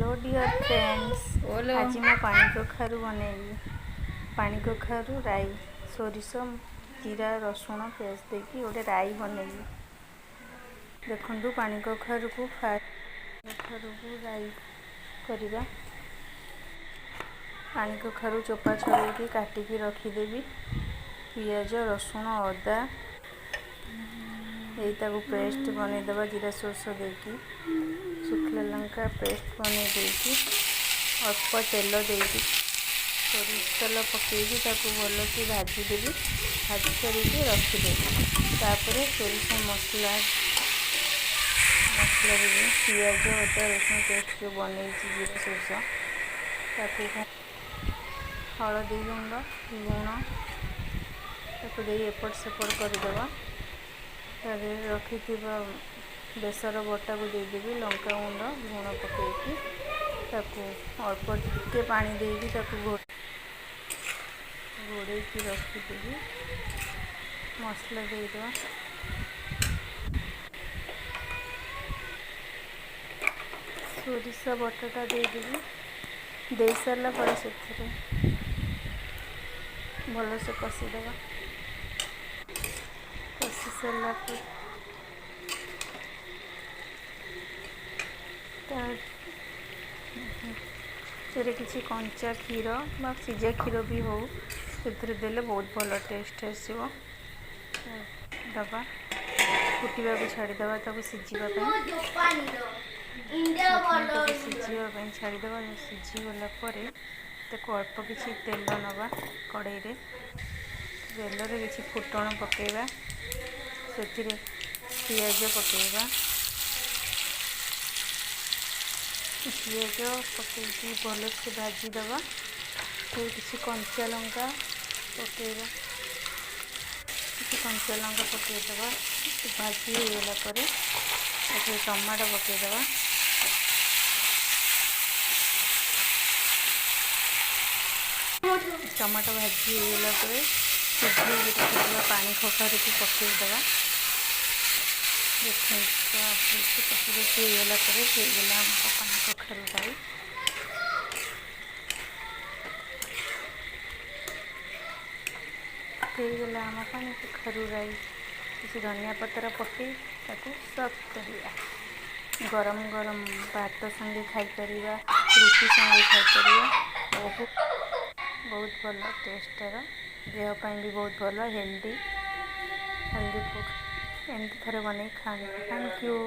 Hello deer friends, ଓଲୋ। ଆଜି ମୁଁ ପାଣି କଖାରୁ ବନେଇବି। ପାଣି କଖାରୁ ରାଇ, ସୋରିଷ, ଜିରା, ରସୁଣ, ପିଆଜ ଦେଇକି ଗୋଟେ ରାଇ ବନେଇବି। ଦେଖନ୍ତୁ, ପାଣି କଖାରୁକୁ କଖାରୁକୁ ରାଇ କରିବା। ପାଣି କଖାରୁ ଚୋପା ଛଡ଼େଇକି କାଟିକି ରଖିଦେବି। ପିଆଜ, ରସୁଣ, ଅଦା ଦେଇ ତାକୁ ପେଷ୍ଟ ବନେଇଦେବା। ଜିରା, ସୋରିଷ ଦେଇକି ଶୁଖିଲା ଲଙ୍କା ପେଷ୍ଟ ବନେଇ ଦେଇକି, ଅଳ୍ପ ତେଲ ଦେଇକି, ସୋରିଷ ତେଲ ପକାଇକି ତାକୁ ଭଲକି ଭାଜିଦେବି। ଭାଜି ସାରିକି ରଖିଦେବି। ତାପରେ ସୋରିଷ ମସଲା ମସଲା ଦେବି। ପିଆଜ, ଅଦା, ରସୁଣ ପେଷ୍ଟ ଯେଉଁ ବନେଇଛି, ଜିରା, ସୋରିଷ, ତାକୁ ହଳଦୀ ଗୁଣ୍ଡ, ଲୁଣ ତାକୁ ଦେଇ ଏପଟ ସେପଟ କରିଦେବା। ତା ଦେହରେ ରଖିଥିବା ବେସର ବଟାକୁ ଦେଇଦେବି। ଲଙ୍କା ଗୁଣ୍ଡ, ଲୁଣ ପକାଇକି ତାକୁ ଅଳ୍ପ ଟିକେ ପାଣି ଦେଇକି ତାକୁ ଘୋଡ଼େଇକି ରଖିଦେବି। ମସଲା ଦେଇଦେବା। ସୋରିଷ ବଟାଟା ଦେଇଦେବି। ଦେଇସାରିଲା ପରେ ସେଥିରେ ଭଲସେ କଷିଦେବା। କଷି ସାରିଲା ପରେ ତା ସେଥିରେ କିଛି କଞ୍ଚା କ୍ଷୀର ବା ସିଝା କ୍ଷୀର ବି ହେଉ, ସେଥିରେ ଦେଲେ ବହୁତ ଭଲ ଟେଷ୍ଟ ଆସିବ। ଦେବା, ଫୁଟିବାକୁ ଛାଡ଼ିଦେବା ତାକୁ ସିଝିବା ପାଇଁ। ତାକୁ ସିଝିବା ପାଇଁ ଛାଡ଼ିଦେବା। ସିଝିଗଲା ପରେ ତାକୁ ଅଳ୍ପ କିଛି ତେଲ ନେବା। କଡ଼େଇରେ ତେଲରେ କିଛି ଫୁଟଣ ପକାଇବା। ସେଥିରେ ପିଆଜ ପକାଇବା। ପିଆଜ ପକାଇକି ଭଲସେ ଭାଜିଦେବା। କିଛି କଞ୍ଚା ଲଙ୍କା ପକାଇବା। କିଛି କଞ୍ଚା ଲଙ୍କା ପକାଇଦେବା। ଭାଜି ହେଇଗଲା ପରେ ସେଥିରେ ଟମାଟୋ ପକାଇଦେବା। ଟମାଟୋ ଭାଜି ହେଇଗଲା ପରେ ସିଝେଇକି ରଖିଥିବା ପାଣି କଖାରୁକୁ ପକାଇଦେବା। ଦେଖନ୍ତୁ, ଭଲସେ କଷି କଷି ହେଇଗଲା ପରେ ହେଇଗଲା ଆମର ପାଣି କଖାରୁ ରାଇ। ହେଇଗଲା ଆମ ପାଣି କଖାରୁ ରାଇ। କିଛି ଧନିଆ ପତ୍ର ପକାଇ ତାକୁ ସର୍ଭ କରିବା। ଗରମ ଗରମ ଭାତ ସାଙ୍ଗେ ଖାଇପାରିବା, ରୁଟି ସାଙ୍ଗେ ଖାଇପାରିବା। ବହୁତ ବହୁତ ଭଲ ଟେଷ୍ଟ, ଦେହ ପାଇଁ ବି ବହୁତ ଭଲ, ହେଲ୍ଦି ହେଲ୍ଦି ଫୁଡ଼୍। ଏମିତି ଥରେ ବନେଇ ଖାଆନ୍ତୁ। Thank you.